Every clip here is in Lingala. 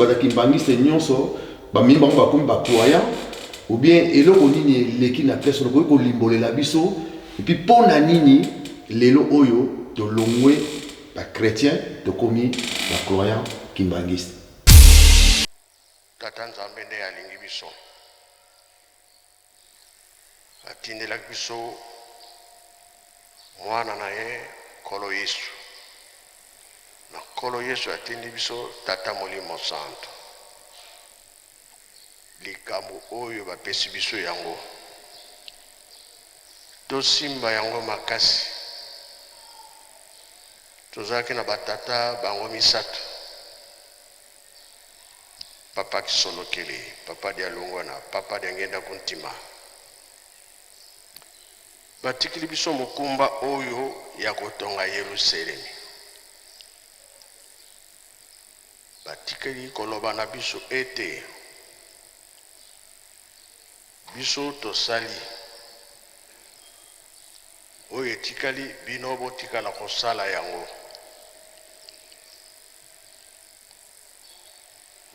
Bato ya kimbanguiste nyonso bamemi bango bakomi ba croyant ou bien eloko nini eleki na place wana okoki kolimbolela biso et puis pona nini lelo oyo tolongwe ba chretien tokomi ba croyant kimbanguiste? Tata Nzambe nde alingi biso. Atindelaki biso Mwana na ye, Nkolo Yesu. Na Nkolo Yesu atindi biso Tata Molimo Santu. Likambo oyo bapesi biso yango, tosimba yango makasi. Tozalaki na batata bango misatu. Papa Kisolokele, Papa Dialungwana, Papa Diangienda Kuntima. Batikili biso mokumba oyo ya kotonga Yeluselemi. Batikeli koloba na biso ete, Biso tosali, oyo etikali bino botikala kosala yango.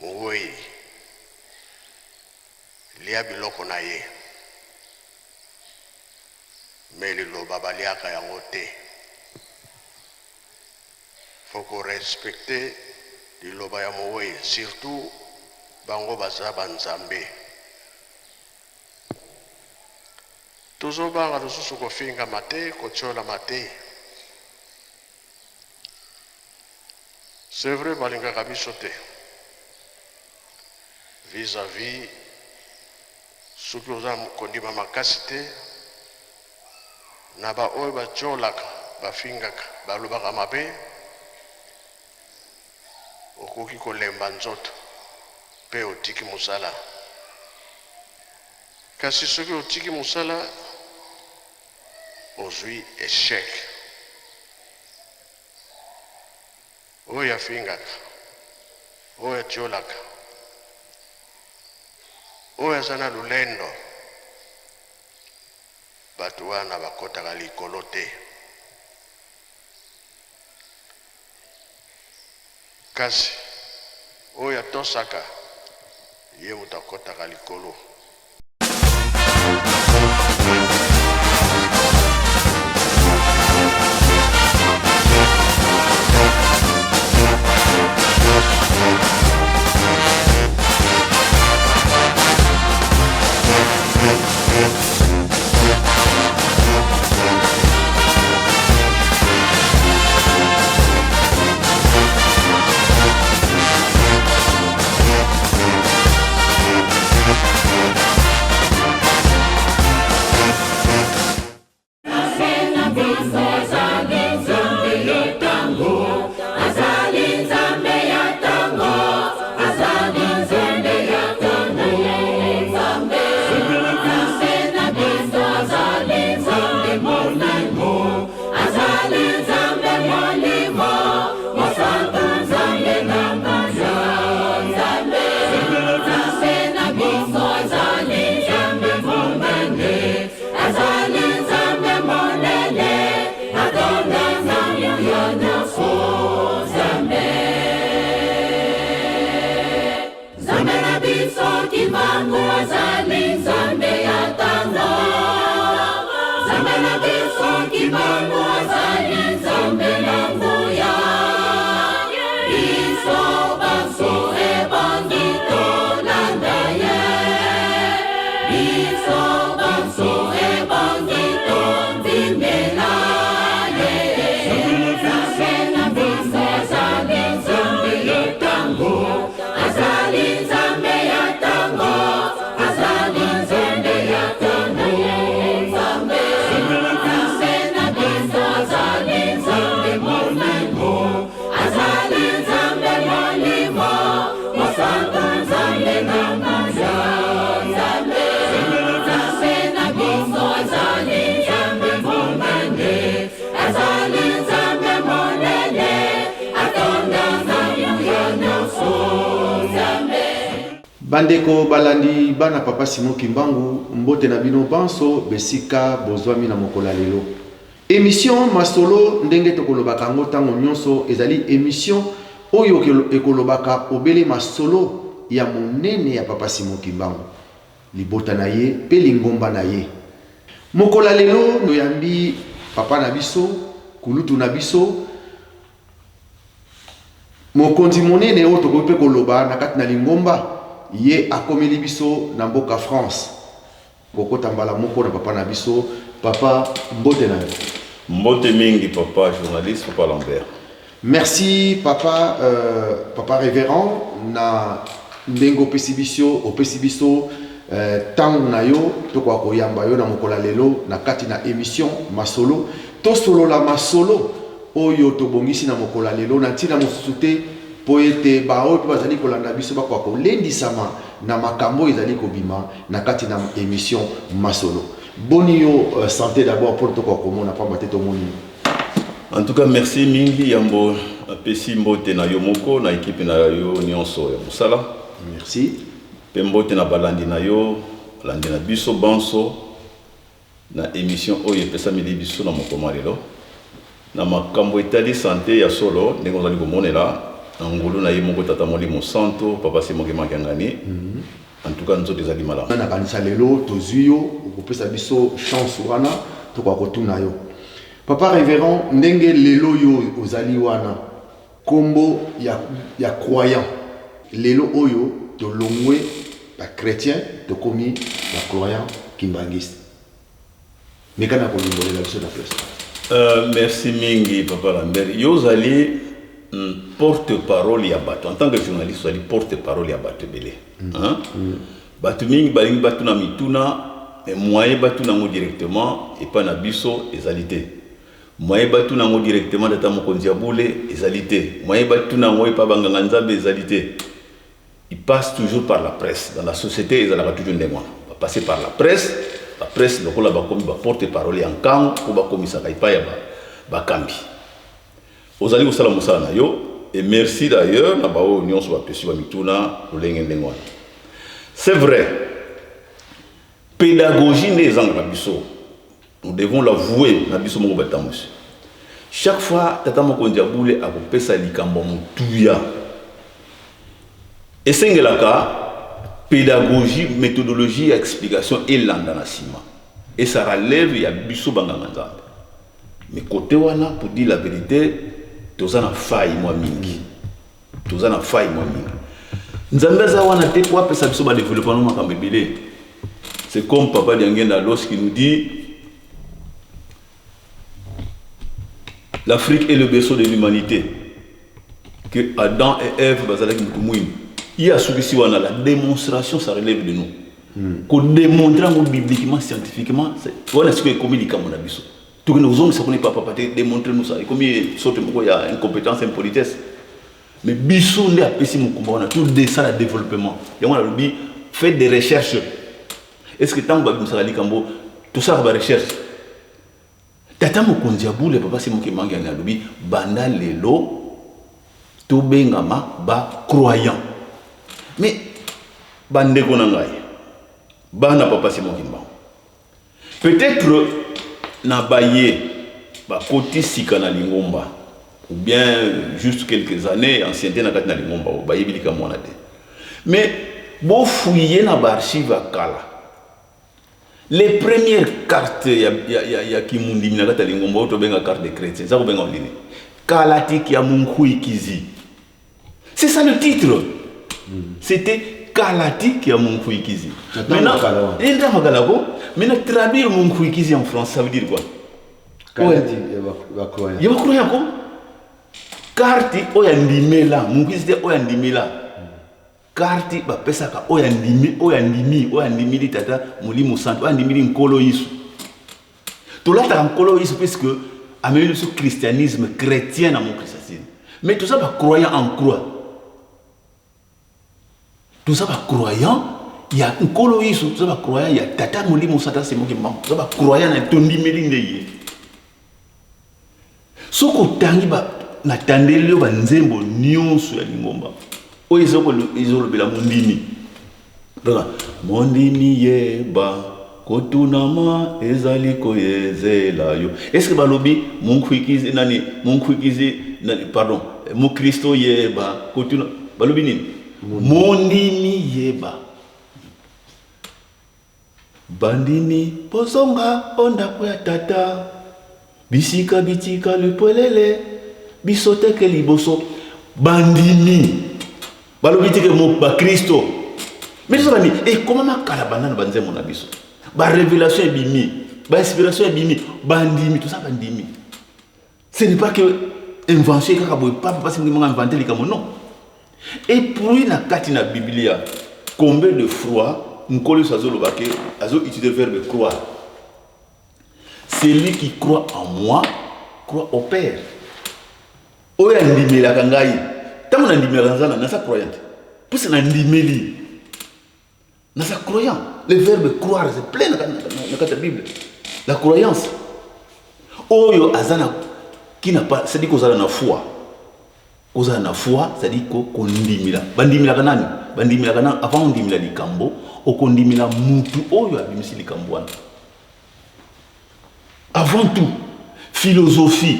Mowei, lia biloko na ye. Mais liloba baliaka yango te. Faut ko respecter liloba ya mowei surtout bango baza ba nzambe. Tozobanga lisusu kofingama te, kotiolama te. C'est vrai balingaka biso te vis à vis soki oza kondima makasi te na ba oyo batiolaka bafingaka balobaka mabe okoki kolemba nzoto pe otiki mosala kasi soki otiki mosala ozui echec. Oyo afingaka, oyo atiolaka, oyo aza na lolendo, bato wana bakotaka likolo te. Kasi oyo atosaka, ye moto akotaka likolo. Bandeko balandi bana papa Simon Kimbangu, mbote na bino banso besika bozwami na mokolo ya lelo. Emission masolo ndenge tokolobaka yango ntango nyonso ezali emission. oyo ekolobaka obele masolo ya monene ya Papa Simon Kimbangu, libota na ye mpe lingomba na ye. Mokolo ya lelo toyambi papa na biso, kulutu na biso, mokonzi monene oyo tokoki mpe koloba na kati na lingomba, ye akomeli biso na mboka France. Kokota mbala moko na papa na biso. Papa, mbote na yo. Mbote mingi papa journaliste, papa Lambert. Merci papa, papa reverend na ndenge opesi biso, opesi biso tango na yo tokoka koyamba yo na mokolo ya lelo na kati na emission masolo. Tosolola masolo oyo tobongisi na mokolo ya lelo na ntina mosusu te mpo ete baoyo mpe bazali kolanda biso bakoka kolendisama na makambo oyo ezali kobima na kati na emission masolo. Boni yo sante d'abord mpo tokoka komona pamba te tomoni yo. En tout cas merci mingi yambo napesi mbote na yo moko na equipe na yo nyonso ya mosala. Merci. Pe mbote na balandi na yo, balandi na biso banso na emission oyo epesameli biso na mokolo mwa lelo na makambo etali sante ya solo ndenge ozali komonela na ngolu na ye moko Tata Molimo Santo Papa Simon Kimbangu Kiangani. En tout cas nzoto ezali malamu. Nakanisa lelo tozui yo okopesa biso chance wana tokoka kotuna yo papa reverend ndenge lelo yo ozali wana kombo ya croyant lelo oyo tolongwe ba chretien tokomi ba croyant kimbanguiste meka na kolimbolela biso na place wana. Merci mingi papa Lambert yo ozali porte parole ya bato en tant que journaliste ozali porte parole ya bato ebele. Hein? Bato mingi balingi batuna mituna mais moyen batuna yango directement epai na biso ezali te. Moyen batuna yango directement tata mokonzi ya bule ezali te. Moyen batuna yango epai banganga nzambe ezali te. Il passe toujours par la presse. Dans la société ezalaka toujours ndenge wana. Ba passer par la presse, ba presse lokola bakomi ba porte parole ya nkango po bakomisaka epai ya bakambi. Ozali kosala mosala na yo et merci d'ailleurs na baoyo nyonso bapesi ba mituna lolenge ndenge wana. C'est vrai, pédagogie nde ezangaka biso. Nous devons l'avouer na biso moko batambwisi. Chaque fois tata mokonzi ya bule akopesa likambo ya motuya, esengelaka pédagogie, méthodologie ya explication elanda na nsima. Et ça relève ya biso banganga Nzambe. Mais côté wana, pour dire la vérité, toza na faille mwa mingi. Toza na faille mwa mingi. Nzambe aza wana te po apesa biso ba développement makambo ebele. C'est comme Papa Diangienda lorsqu'il nous dit l'Afrique est le berceau de l'humanité. Que Adam et Ève bazalaki mutu mwindu. Ye asukisi wana la démonstration ça relève de nous. Ko démontrer yango bibliquement, scientifiquement, wana sikoyo ekomi likambo na biso. Tokende kozongisa kuna epa papa te, démontrer nous ça. Ekomi sorte moko ya incompétence, impolitesse. Mais biso nde apesi mokumba wana, tout descend na développement. Yango nalobi, faites des recherches. Est-ce que ntango babimisaka likambo, tosalaka ba recherche? Tata mokonzi ya bule Papa Simon Kimbangu Kiangani alobi banda lelo tobengama ba croyant. Mais bandeko na ngai bana Papa Simon Kimbangu, peut-être na baye bakoti sika na lingomba ou bien juste quelques années ancienneté na kati na lingomba oyo bayebi likambo wana te, mais bofouiller na ba archive ya kala. Les premières cartes ya kimundimi na kati ya lingomba oyo tobenga carte de chrétien, eza kobenga nini? Kalatiki ya Munkuikizi. C'est ça le titre. C'était Kalatiki ya Munkuikizi. Maintenant, maintenant traduire Munkuikizi en français, ça veut dire quoi? Kalatiki ya ba croyant. Ya ba croyant ko? Carte oyo andimela, Munkuikizi te oyo andimela. Carte bapesaka oyo andimi, oyo andimi, oyo andimili tata Molimo Santo, oyo andimili Nkolo Yesu. Tolataka Nkolo Yesu puisque amemi biso christianisme chrétien na mon christianisme. Mais toza ba croyant en croix. Toza ba croyant ya Nkolo Yesu, toza ba croyant ya tata Molimo Santo Simon Kimbangu. Toza ba croyant na tondimeli nde ye. Soki otangi ba natandeli yo ba nzembo nyonso ya lingomba oyo ezolobela mondimi, kaka mondimi yeba kotunama ezali koyezela yo. Est-ce que balobi munkuikizi nani, munkuikizi nani, pardon, Mokristo yeba kotuna, balobi nini? Mondimi yeba. Bandimi bozonga o ndako ya Tata, bisika bitikali pwelele, biso teke liboso. Bandimi balobi teke mo bakristo, mais biso bandimi ekomama kala banda na banzembo na biso, ba revelation ebimi, ba inspiration ebimi, bandimi toza bandimi. Ce n'est pas que invention kaka boye papa pasi mingi manga inventer likambo, non. Et puis na kati na Biblia, combien de fois Nkolo Yesu azoloba ke azo utiliser verbe croire. Celui qui croit en moi croit au Père. Oyo andimelaka ngai, ntango nandimelaka nza na naza croyant, puisque nandimeli naza croyant. Le verbe croire, c'est plein na kati ya Bible. La croyance, oyo aza na qui n'a pas, c'est-à-dire kozala na foi, kozala na foi, c'est-à-dire kondimila. Bandimelaka nani? Bandimelaka nani? Avant ondimela likambo, okondimela mutu oyo abimisi likambo wana. Avant tout, philosophie,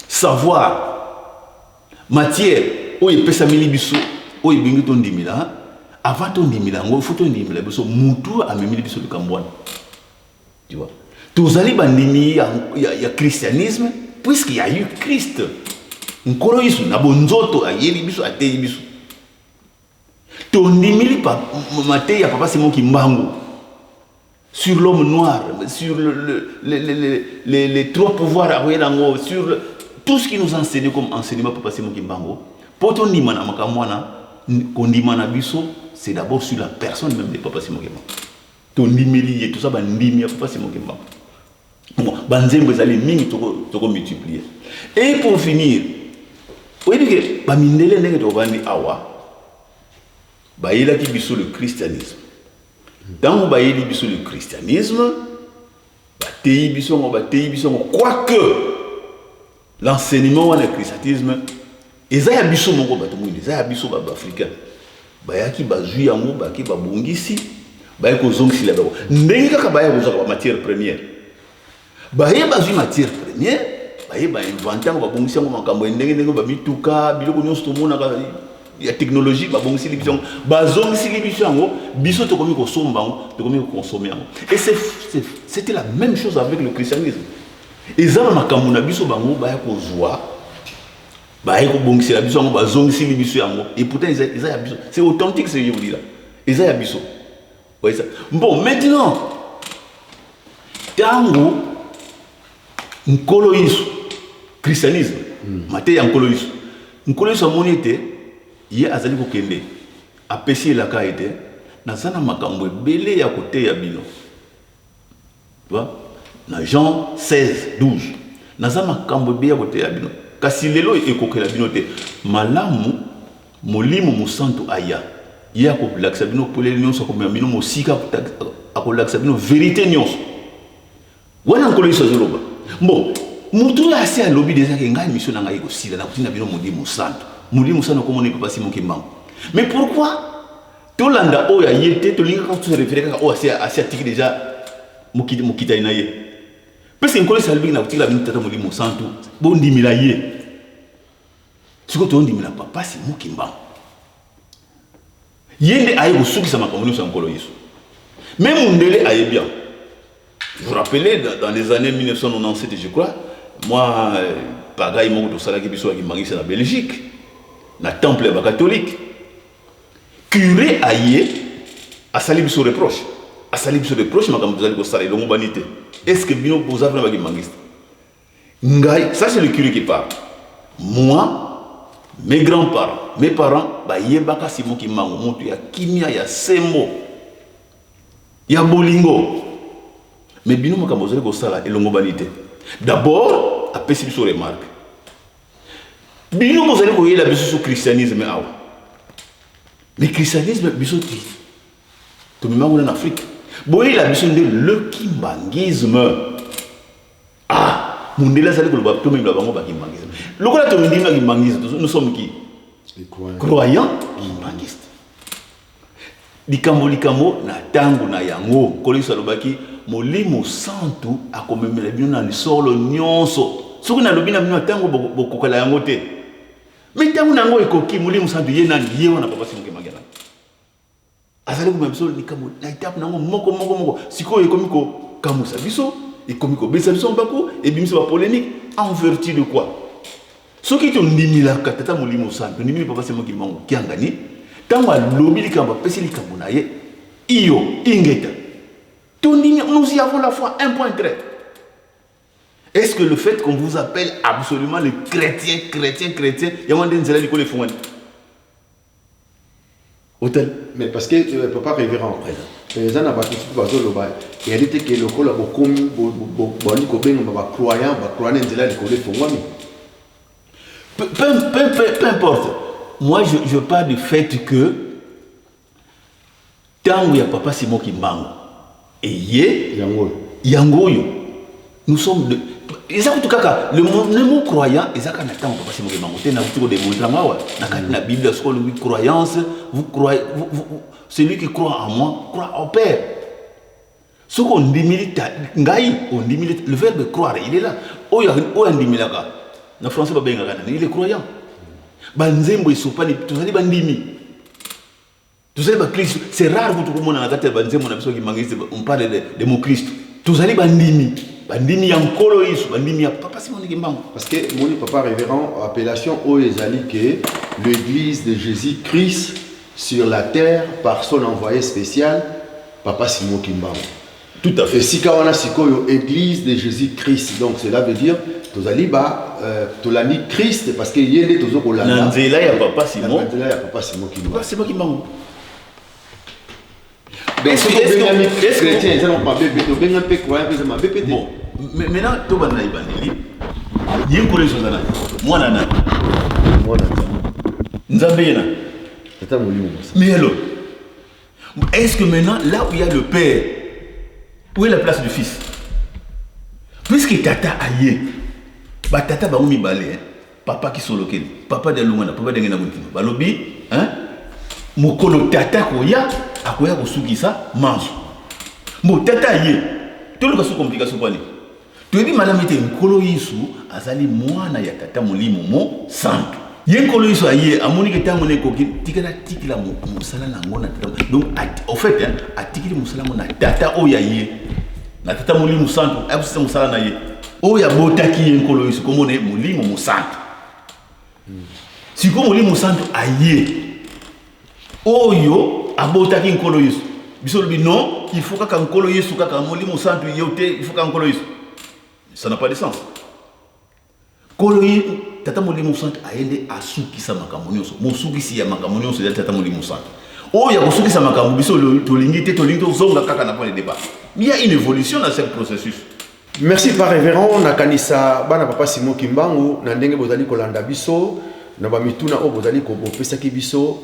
savoir, matière oyo epesameli biso, oyo ebengi tondimela, avant tondimela yango, faut tondimela biso mutu amemeli biso likambo wana. Tu vois, tozali bandimi ya christianisme puisqu'il y a eu Christ, Nkolo Yesu na bonzoto, ayeli biso, ateyi biso. Tondimeli mateyi ya Papa Simon Kimbangu sur l'homme noir, sur les trois pouvoirs akoyela yango, sur tout ce qui nous a enseigné comme enseignement Papa Simon Kimbangu. Po tondima na makambo wana, kondima na biso, c'est d'abord sur la personne même de Papa Simon Kimbangu. Tondimeli ye, toza bandimi ya Papa Simon Kimbangu. Bon, banzembo ezali mingi, toko multiplier. Et pour finir, oyebi ke bamindele, ndenge tovandi awa, bayelaki biso le christianisme. Ntango bayeli biso le christianisme, bateyi biso yango, bateyi biso yango, quoique l'enseignement wana ya christianisme eza ya biso moko bato mwindu, eza ya biso baafricain. Bayaki, bazwi yango, bake, babongisi, baye kozongisela bango ndenge kaka baya kozwaka bamatière première. Baye, bazwi matière première, baye, bainvente yango, babongisi yango, makambo ya ndenge ndenge, bamituka, biloko nyonso tomonaka ya technologie, babongiseli biso yango, bazongiseli biso yango, biso tokomi kosomba yango, tokomi kokonsome yango. Et c'était la même chose avec le christianisme. Eza na makambo na biso, bango baya kozwa, baye kobongisela biso yango, bazongiseli biso yango. Et pourtant eza ya biso, c'est authentique ce que je vous dis là, eza ya biso. Ouais, ça. Bon, maintenant, ntango Nkolo Yesu, christianisme, mateya ya Nkolo Yesu, Nkolo Yesu amoni ete ye azali kokende, apesi elaka ete naza na makambo ebele ya koteya bino. Tu vois? Na Jean 16 12, naza makambo ebele ya koteya bino, kasi lelo ekokela bino te. Malamu Molimo Mosantu aya, ye akolakisa bino polele nyonso, akomema bino mosika, akolakisa bino verité nyonso. Wana Nkolo Yesu azoloba. Bon, motu oyo asi alobi deja ke ngai mission na ngai ekosila, nakotinda bino Molimo Mosantu. Molimo Mosantu akomona Papa Simon Kimbangu. Mais pourquoi tolanda oyo aye te, tolingi kaka tose référé kaka oyo asi atiki deja mokitani na ye? Parce que Nkolo Yesu alobi nakotikela bino Tata Molimo Mosantu, bondimela ye. Sikoyo tondimela Papa Simon Kimbangu, ye nde aye kosukisa makambo nyonso ya Nkolo Yesu. Mais mundele ayebi yango. Vous rappelez, dans les années 1997, je crois, moi, pagaille moko tosalaki biso ya kimbangisa na Belgique, na temple ya bacatholique, curé aye, asali biso reproche, asali biso reproche, makambo tozali kosala elongo bani te. Est ce que bino boza vraiment bakimbangiste? Ngai, ça c'est le curé qui parle, moi, mes grands-parents, mes parents bayebaka Simon Kimbangu, moto ya kimia, ya sembo, ya bolingo. Mais bino, makambo ozali kosala elongo bani te. D'abord apesi biso remarque: bino bozali koyela biso so christianisme awa, mais christianisme biso ti tomema kuna na Afrique, boyela biso nde le kimbangisme. Ah, mundele azali koloba tomemela bango bakimbangisme. Lokola tomindimi bakimbangisme, nous sommes qui? Croyants kimbanguiste. Likambo na ntango na yango, Nkolo Yesu alobaki Molimo Santu akomemela bino na lisolo nyonso. Soki nalobi na bino ntango, bokokela yango te. Mais ntango na yango ekoki, Molimo Santu ye nani? Ye wana Papa Simon Kimbangu nani? Azali komema biso likambo na etape na yango moko moko moko. Sikoyo ekomi kokamwisa biso, ekomi kobetisa biso mabaku, ebimisi ba polemique en vertu de quoi? Soki tondimilaka Tata Molimo Santu, tondimili Papa Simon Kimbangu Kiangani, ntango alobi likambo, apesi likambo na ye, iyo, ingeta. Tondimi, nous y avons la foi, un point trait. Est-ce que le fait qu'on vous appelle absolument le chrétien, chrétien, chrétien, yango nde nzela likolo efungwani? Hôtel. Mais parce que papa révérend, eza na bato mosusu bazoloba eyali te ke lokola bokomi bobandi kobengama bacroyant, bacroyant na nzela likolo efongwami. Peu, peu, peu, peu, peu importe. Moi, je parle du fait que tango ya Papa Simon Kimbangu eye yango yango oyo nous sommes de eza kutu kaka le mot croyant eza kaka na ntango Papa Simon Kimbangu te. Nakuti kodémontrer yango awa na kati na Bible. Soki olobi croyance, vous croyez, vous, vous, celui qui croit en moi croit au Père. Soki ondimili ngai, ondimili, le verbe croire, il est là. Oyo oyo andimelaka, na français babengaka nani? Il est croyant. Banzembo esopani, tozali bandimi, tozali bakristo. C'est rare kutu komona na kati ya banzembo na biso kimbanguiste on parle de mon Christ. Tozali bandimi, bandimi ya Nkolo Yesu, bandimi ya Papa Simon Kimbangu. Parce que moni, papa révérend, appellation oyo ezali ke l'Église de Jésus-Christ sur la terre par son envoyé spécial Papa Simon Kimbangu. Tout à fait. Esika wana sikoyo, Église de Jésus-Christ, donc cela veut dire tozali ba tolandi Christ parce que ye nde tozo kolanda. Na nzela ya Papa Simon. Na nzela ya Papa Simon Kimbangu. Papa Simon Kimbangu. Donc soki obengami chrétien, eza nango mabe mpe te, obengami mpe croyant mpe eza mabe mpe te. Bon, maintenant tobanda na ebandeli. Ye Nkolo Yesu aza nani? Mwana nani? Mwana Nzambe. Nzambe ye nani? Tata Molimo Mosantu. Mais alors, est-ce que maintenant, là où il y a le Père, où est la place du Fils? Puisque tata aye, batata bango mibale, hein? Papa Kisolokeli, papa Dialungana, papa Diangienda Kuntima, balobi, hein? Mokolo tata koya, akoya kosukisa manso. Bon, tata aye, toluka su complication po nini? Toyebi malamu ete Nkolo Yesu azali mwana ya Tata Molimo Mosantu. Ye Nkolo Yesu aye, amoni ke ntango na ekoki, tikala atikila mosala na yango na tata. Donc, au fait, hein, atikili mosala yango na tata oyo aye, na Tata Molimo Santu, ayakosisa mosala na ye. Oyo abotaki ye Nkolo Yesu, kombo na ye Molimo Mosantu. Sikoyo Molimo Santu aye, oyo abotaki Nkolo Yesu. Biso lobi non, il faut kaka Nkolo Yesu, kaka Molimo Santu yo te, il faut kaka Nkolo Yesu. Ça n'a pas de sens. Nkolo ye Tata Molimo Santu aye nde asukisa makambo nyonso. Mosukisi ya makambo nyonso ezali Tata Molimo Santu. Oyo ya kosukisa makambo, biso tolingi te, tolingi tozonga kaka na point de départ. Il y a une évolution dans ce processus. Merci, papa révérend. Nakanisa bana Papa Simon Kimbangu, na ndenge bozali kolanda biso na bamituna oyo bozali bopesaki biso,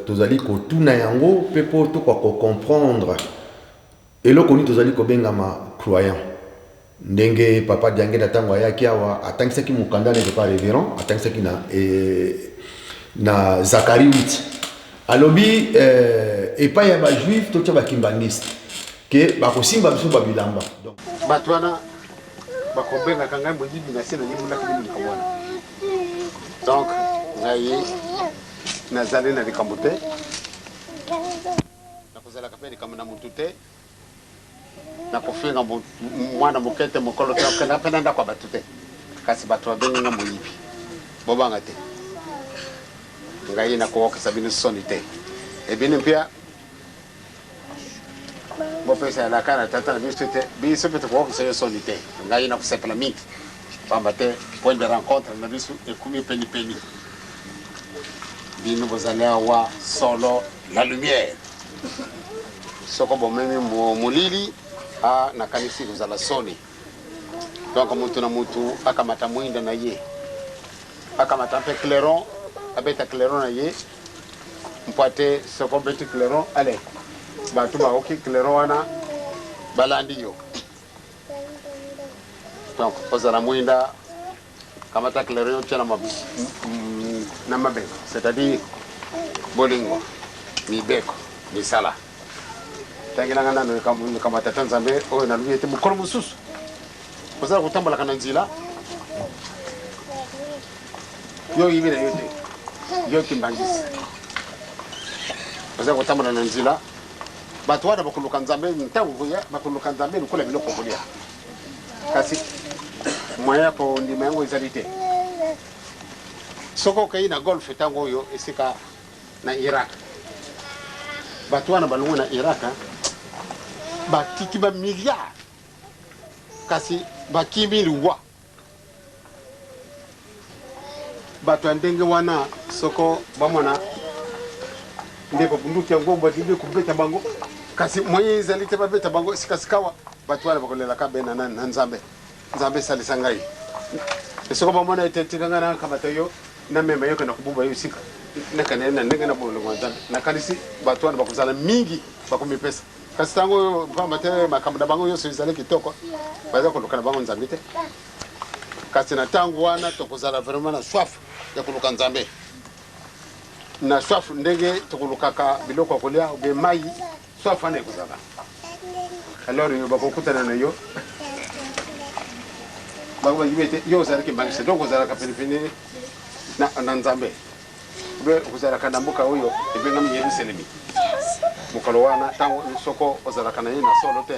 tozali kotuna yango mpe mpo tokoka kocomprendre eloko nini tozali kobengama croyant. Ndenge papa Diangenda, ntango ayaki awa, atangisaki mokanda na papa révérend, atangisaki na Zacharie 8, alobi epai ya bajuif totya bakimbangiste ke bakosimba biso babilamba. Donc bato wana bakobengaka ngai moyibi na se nayebulaki bino likambo wana. Donc ngai nazali na likambo te, nakozalaka mpe likambo na motu te, nakofinga mwana moke te, mokolo te, okenda mpe na ndako ya bato te. Kasi bato babengi nga moyibi, bobanga te, ngai nakowokisa bino soni te. Ebino mpia bopesa elaka na tata na biso te, biso mpe tokowokisa yo soni te. Ngai nakosepela mingi, pamba te point de rencontre na biso ekumi penipeni. Bino bozali awa solo la lumière. Soko bomemi molili a, nakanisi kozala soni. Donc mutu na mutu akamata mwinda na ye, akamata mpe clairon, abeta clairon na ye, mpo ate soko obeti clairon, ale bato baoki clairon wana, balandi yo. Donc ozala mwinda, kamata clairon, otya na mabenga, c'est-à-dire bolingo, mibeko, misala. Tangelanga nano likambo ya Tata Nzambe oyo nalobi ete mokolo mosusu ozala kotambolaka na nzela, yo oyibi na yo te. Yo kimbangisi oza kotambola na nzela, bato wana bakoluka Nzambe ntango koya, bakoluka Nzambe lokola biloko kolia, kasi moyen ya kondima yango ezali te. Soki okei na golfe ntango oyo esika na Irak, bato wana balongwe na Irak batiki ba milliard, kasi bakimi liwa. Bato ya ndenge wana soko bamona nde babunduki yango balingi kobeta bango, kasi moyen ezali te babeta bango. Sikasikawa bato wana bakolelaka be na nani? Na Nzambe. Nzambe, esalisa ngai. Soko bamona ete tika ngai nakamata yo, namema yo kenda kobuba yo esika nakende na ndenge na bolingo ya Nzambe, nakanisi bato wana bakozala mingi bakomipesa. Kasi ntango oyo, mpamba te makambo na bango nyonso ezali kitoko, baza koluka na bango Nzambe te. Kasi na ntango wana tokozala vraiment na soif ya koluka Nzambe, na soif ndenge tokolukaka biloko ya kolia obe mai, soif wana ekozala. Alors yo bakokutana na yo, bakobangi ete yo ozalaki mbangisa, donc ozalaka penepene na Nzambe, obe okozalaka na mboka oyo ebengami Yerusalemi. Mokolo wana, ntango soko ozalaka na ye na solo te,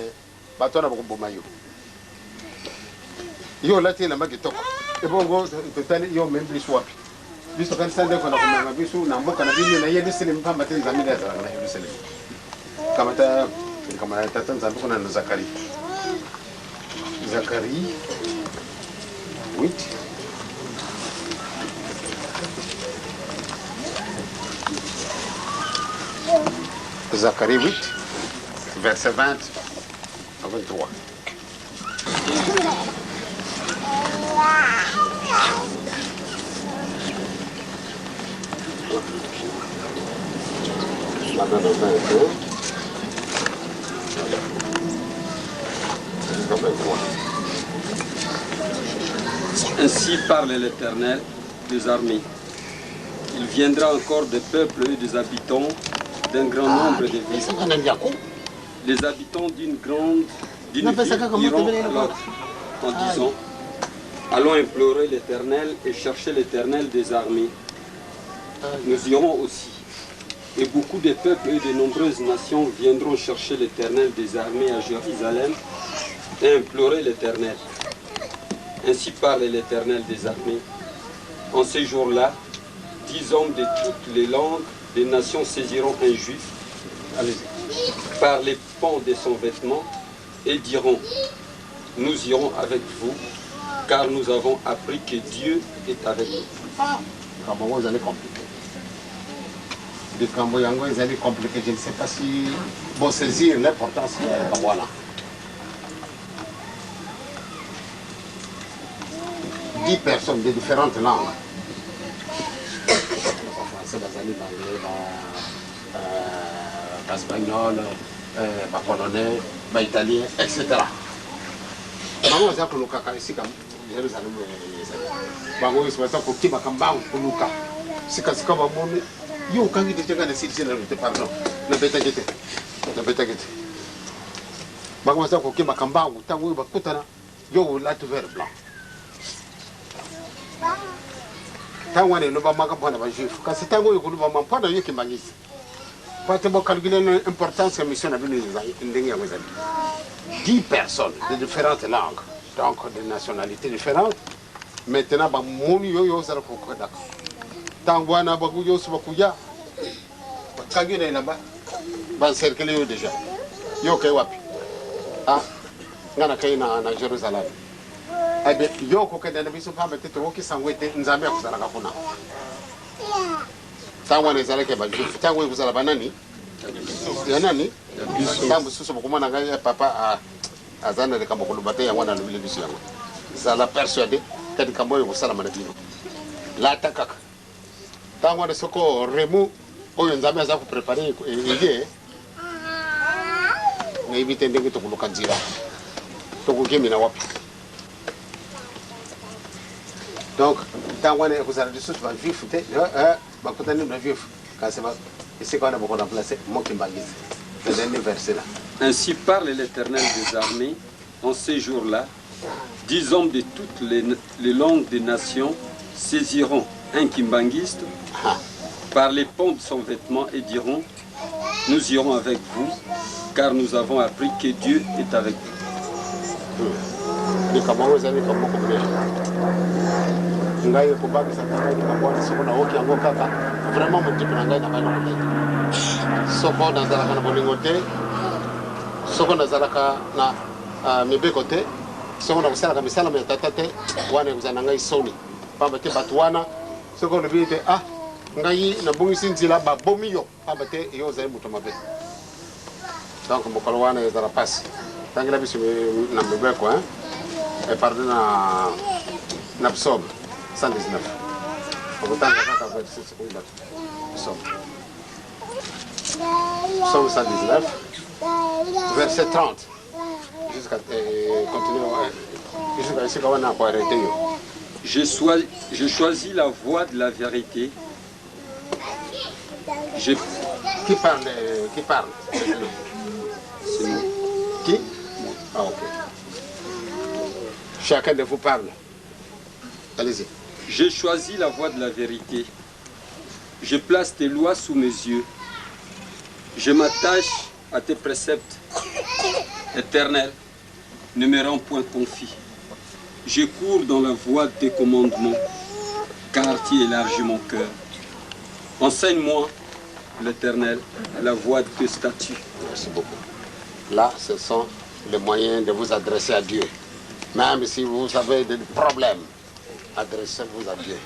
bato wana bakoboma yo. Yo olati elamba kitoko, ebongo totali yo omemi biso wapi? Biso kanisa ndeko na komema biso na mboka na bino na Yerusalemi, pamba te Nzambe nde azalaka na Yerusalemi. Kamata likambo na tata Nzambe kuna na Zakari, Zakari 8. Zacharie 8, verset 20 à 23. Ainsi parle l'Éternel des armées. Il viendra encore des peuples et des habitants d'un grand nombre de villes. Les habitants d'une ville iront à l'autre en disant: Allons implorer l'Éternel et chercher l'Éternel des armées. Nous irons aussi. Et beaucoup de peuples et de nombreuses nations viendront chercher l'Éternel des armées à Jérusalem et implorer l'Éternel. Ainsi parle l'Éternel des armées. En ces jours-là, 10 hommes de toutes les langues des nations saisiront un juif par les pans de son vêtement et diront: Nous irons avec vous, car nous avons appris que Dieu est avec nous. Likambo yango ezali compliqué, likambo yango ezali compliqué. Je ne sais pas si bosaisir l'importance ya likambo wana. 10 personnes de différentes langues, bafrançais bazali, baanglais, baespagnol, bapolonais, baitalien, etc. Bango baza kolukaka esika Yerusalem ezali. Bango nyonso baza kokimaka mbangu koluka. Sikasika bamoni yo okangi deja ngai nasilisi nano te, pardon, nabetaki te, nabetaki te. Bango baza kokimaka mbangu, ntango oyo bakutana yo olati vert blanc. Ntango wana elobamaka mpo na bajuif, kasi ntango oyo kolobama mpo na yo kimbangisi, po te bocalcule na importance ya mission na bino ndenge yango ezali. 10 personnes de différentes langues, donc de nationalités différentes, maintenant bamoni yo, yo ozala kokodaka. Ntango wana bango nyonso bakoya, bakangi na elamba, baencercle yo déjà. Yo okei wapi? Ah, ngai nakei na Jérusalem. Eh bien, yo okokende na biso, pamba te tokoki sango ete Nzambe akozalaka kuna. Ntango wana ezalaki ya bajuif, ntango oyo ekozala banani ya nani? Ntango mosusu bokomona ngai ya papa aza na likambo koloba te, yango wana alobeli biso yango. Zala persuadé ke likambo oyo ekosalama na bino. Lata kaka ntango wana, soko remu oyo Nzambe aza koprépare eye, nayebi te ndenge tokoluka nzela, tokokemina wapi. Donc ntango wana ekozala lisusu bajuif te, bakutani bajuif, kasi esika wana bakoremplace mokimbangisi. Le dernier verset là. Ainsi parle l'Éternel des armées, en ces jours-là, 10 hommes de toutes les langues des nations saisiront un kimbanguiste par les pans de son vêtement et diront, nous irons avec vous, car nous avons appris que Dieu est avec vous. Likambo yango ezali likambo moko monene. Ngai ekobangisaka ngai likambo wana soko naoki yango kaka vraiment motipe na ngai nabandi kobeta. Soko nazalaka na bolingo te, soko nazalaka na uh, mibeko te, soko nakosalaka misala ya tata te, wana ekozala na ngai soni. Pamba te bato wana soki olobi ete ah ngai nabungisi nzela, babomi yo pamba te yo ozali moto mabe. Donc mokolo wana ezala pasi. Tangela biso na mibeko hein. Et pardon na na psaume 119. Okotanga kaka verset oyo psaume. Psaume 119 verset 30 jusqu'à euh, continuer euh, jusqu'à esika wana ko arrêter yo. Je, je choisis la voie de la vérité. Je... Qui parle Qui parle? C'est moi. Qui? Moi. Ah, ok. Chacun de vous parle. Allez-y. J'ai choisi la voie de la vérité. Je place tes lois sous mes yeux. Je m'attache à tes préceptes. Éternel, ne me rends point confit. Je cours dans la voie de tes commandements, car tu élargis mon cœur. Enseigne-moi, l'Éternel, la voie de tes statuts. Merci beaucoup. Là, ce sont les moyens de vous adresser à Dieu. Même si vous avez des problèmes, adressez-vous à Dieu.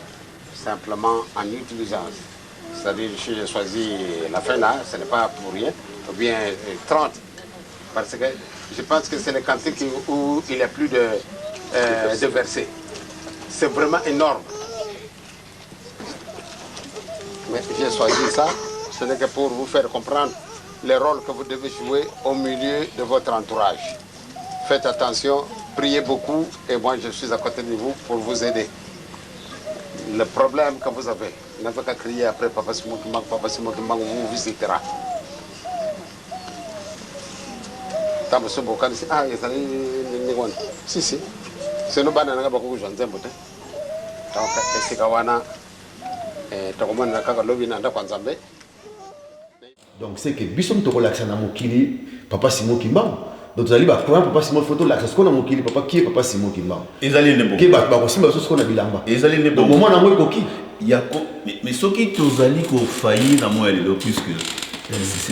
Simplement en utilisant. C'est-à-dire, si j'ai choisi la fin là, ce n'est pas pour rien, ou bien 30. Parce que je pense que c'est le cantique où il y a plus de, de versets. C'est vraiment énorme. Mais j'ai choisi ça, ce n'est que pour vous faire comprendre le rôle que vous devez jouer au milieu de votre entourage. Faites attention, priez beaucoup et moi je suis à côté de vous pour vous aider. Le problème que vous avez, n'avez qu'à crier après Papa Simon Kimbangu, Papa Simon Kimbangu vous visitera. Ntango mosusu bokanisi ah ezali ndenge wana si si sino bana nanga bakoki kozwa nzembo te donc esika wana eh, tokomonana kaka lobi na ndako ya nzambe. Donc c'est que biso moto tokolakisa na mokili papa Simon Kimbangu. Donc tozali ba croyant papa Simon, faut tolakisa sikoyo na mokili papa qui est papa Simon Kimbangu. Ezali nde bongo. Ke bato bakosimba biso sikoyo na bilamba. Ezali nde Donc bongo. moment nango ekoki. Ya ko mais soki tozali ko faillir na moya lelo puisque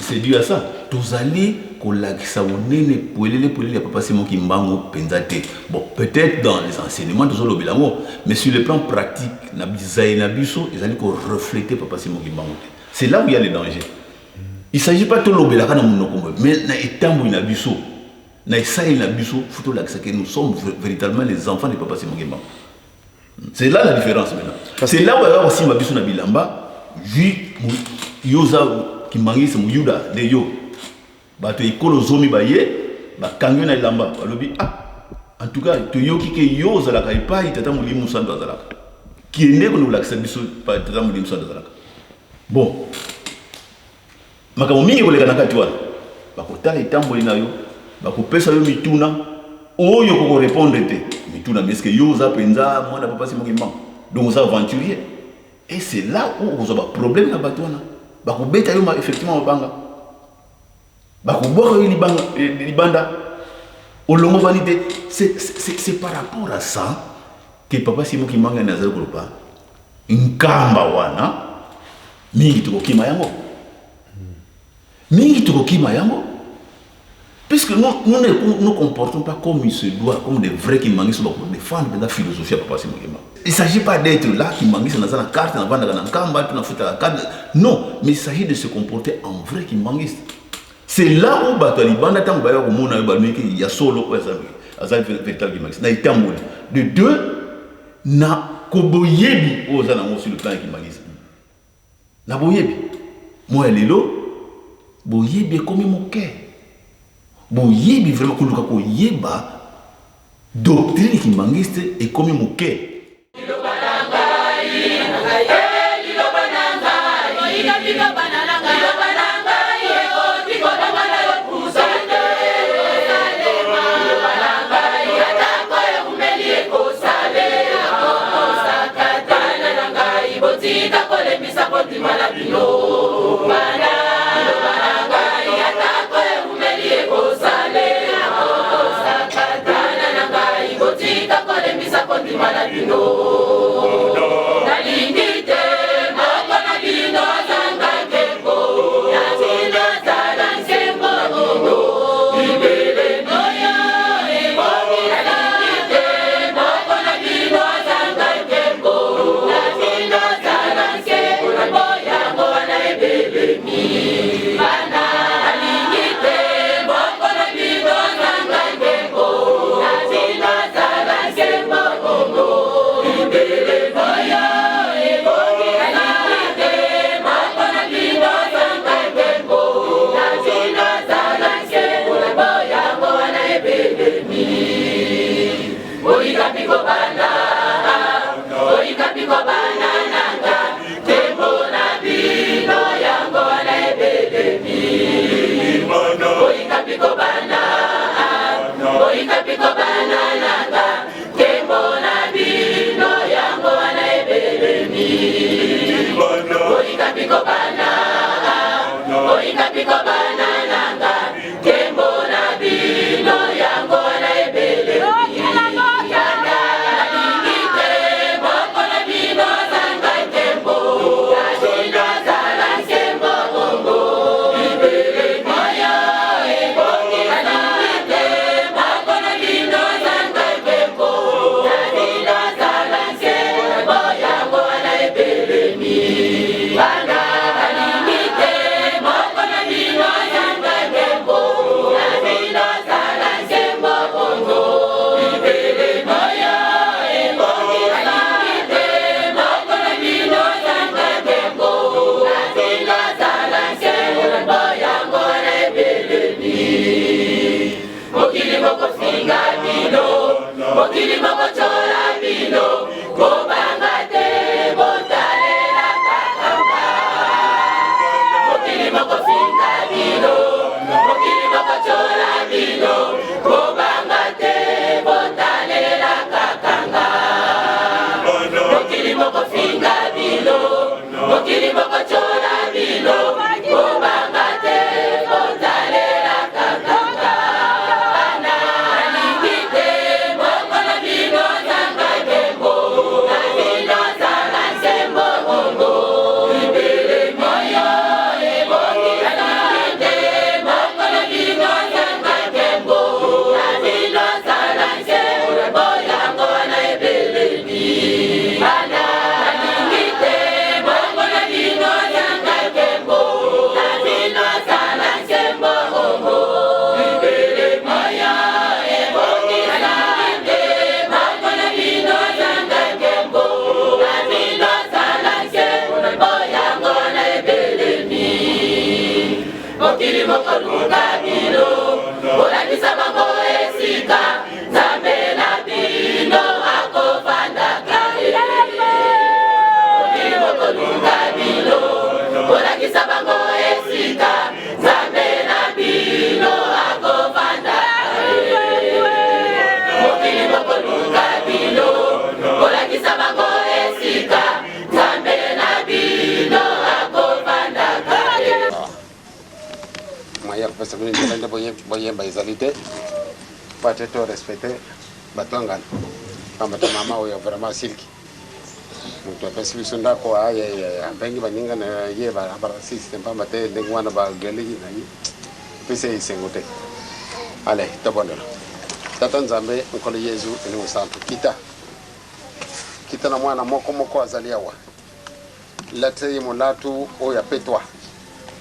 c'est dû à ça. Tozali kolakisa monene polele polele ya papa Simon Kimbangu penza te. Bon, peut-être dans les enseignements tozolobela yango, mais sur le plan pratique na bizaleli na biso ezali ko refléter papa Simon Kimbangu te. C'est là où il y a le danger. Il s'agit pas tolobelaka na monoko boye, mais na etamboli na biso, na esaleli na biso, faut tolakisa que nous sommes véritablement les enfants de papa Simon Kimbangu. C'est là la différence maintenant. C'est là où bayaka kosimba biso na bilamba, vu yo oza kimbangiste moyuda nde yo. Bato ya ekolo zomi baye, bakangi yo na elamba, balobi ah, en tout cas toyoki ke yo ozalaka epai tata Molimo Santu azalaka. Kende kende kolakisa biso epai tata Molimo Santu azalaka. Bon, makambo mingi koleka na kati wana, bakotala etamboli na yo, bakopesa yo mituna oyo okoki korepondre te. Mituna, mais est-ce que yo oza mpenza mwana papa Simon Kimbangu? Donc oza aventurier. Et c'est là où okozwa ba problème na bato wana. Bakobeta yo effectivement mabanga. Bakobwaka yo libanga, eh, libanda. Olongobani te. C'est par rapport à ça que papa Simon Kimbangu azali koloba nkamba wana mingi tokokima yango. Mingi tokokima yango. Puisque nous, nous ne nous comportons pas comme il se doit, comme des vrais Kimbanguistes, pour défendre la philosophie à Papa Simon Kimbangu. Il ne s'agit pas d'être là, Kimbanguiste, dans la carte, dans la Nkamba, dans la carte. Non, mais il s'agit de se comporter en vrai Kimbanguiste. C'est là où bato ya libanda ntango baya komona yo balobi ke ya solo oyo aza véritable Kimbanguiste. Na etamboli. De deux, na koboyebi oyo oza nango sur le plan ya Kimbanguiste. Na boyebi mwa ya lelo, boyebi ekomi moke. Boyebi vraiment koluka koyeba doctrine kimbanguiste ekomi moke. Liloba na ngai, eh, liloba na ngai, liloba na ngai, ekoki kolongola yo pusa te. Liloba na ngai, atako ewumeli ekosalema. Bana na ngai, bino. Nalingi te moko na bino azanga nkembo, na bino azala nkembo bino. Libele oyo ebongi. Nalingi te moko na bino azanga nkembo, na bino azala nkembo, yango wana ebelemi bana. Nalingi te moko na bino azanga nkembo, na bino azala nkembo bongo. Libele oyo ebongi. Nalingi te moko na bino azanga nkembo, na bino azala nkembo, yango wana ebelemi. Boyika mpiko bana, boyika mpiko bana nanga, nkembo na bino yango wana ebelemi. Boyika mpiko bana, boyika mpiko bana nanga, nkembo na bino yango wana ebelemi. Boyika mpiko bana, boyika mpiko bana nanga, nkembo na bino yango wana ebelemi. Nalingi te moko na bino azanga nkembo, na bino azala nkembo bongo. Libele oyo ebongi. Nalingi te moko na bino azanga nkembo, na bino azala nkembo, yango wana ebelemi bana. Nalingi te moko na bino azanga nkembo, na bino azala nkembo bongo. Libele oyo ebongi. Nalingi te moko na bino azanga nkembo, na bino azala nkembo, yango wana ebelemi. Mokili mokofinga bino, mokili mokotyola bino, kobanga te, botalela kaka nga. Mokili mokofinga bino, mokili mokotyola bino, kobanga te, botalela kaka nga. Mokili mokofinga bino, mokili mokotyola bino, kobanga te, botalela kaka nga. Nalingi te moko na bino azanga nkembo, na bino azala nkembo bongo. Libele oyo ebongi. Nalingi te moko na bino azanga nkembo, na bino azala nkembo, yango wana ebelemi bana. Nalingi te moko na bino azanga nkembo, na bino azala nkembo bongo. Libele oyo ebongi. Nalingi te moko na bino azanga nkembo, na bino azala nkembo, yango wana ebelemi. Mokili mokoluka bino, bolakisa bango esika Nzambe na bino akofandaka. Mokili mokoluka bino, bolakisa bango esika Nzambe na bino akofandaka. Mokili mokoluka bino, bolakisa bango esika Nzambe na bino akofandaka. Moyen ya kopesa bino nzela nde boyemba ezali te, po ate to respecte bato ya ngana, pamba te mama oyo vraiment asiliki. Moto apesi biso ndako, abengi baninga na ye barasiste, pamba te ndenge wana bageleki na ye epesi ye esengo te. Ale tobondela. Tata Nzambe, Nkolo Yezu, Elimo Santu, kita kita na mwana moko moko azali awa, latisa ye molatu oyo apetwa,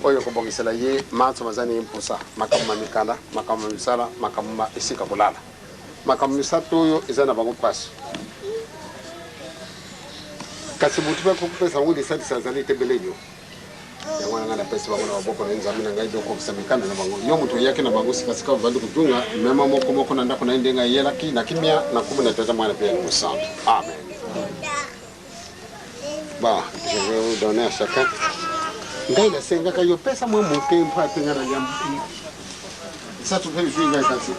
oyo ekobongisela ye manso maza na ye mposa, makambo ma mikanda, makambo ma misala, makambo ma esika kolala. Makambo misato oyo eza na bango mpasi, kasi motu mpe akokopesa bango lisalisi azali te bele yo. Yango wana ngai napesi bango na maboko na yo, Nzambe na ngai, dokokisa mikanda na bango. Yo moto oyaki na bango sikasika, obandi kozonga, mema moko moko na ndako na ye ndenge ayelaki, na kimia, na nkombo na Tata, Mwana mpe ya Elimo Santu. Amen. Bon, je vais vous donner à chacun. Ngai nasengaka yo pesa mwa moke mpo ate ngai nalia misato mpe ezwi ngai kasi.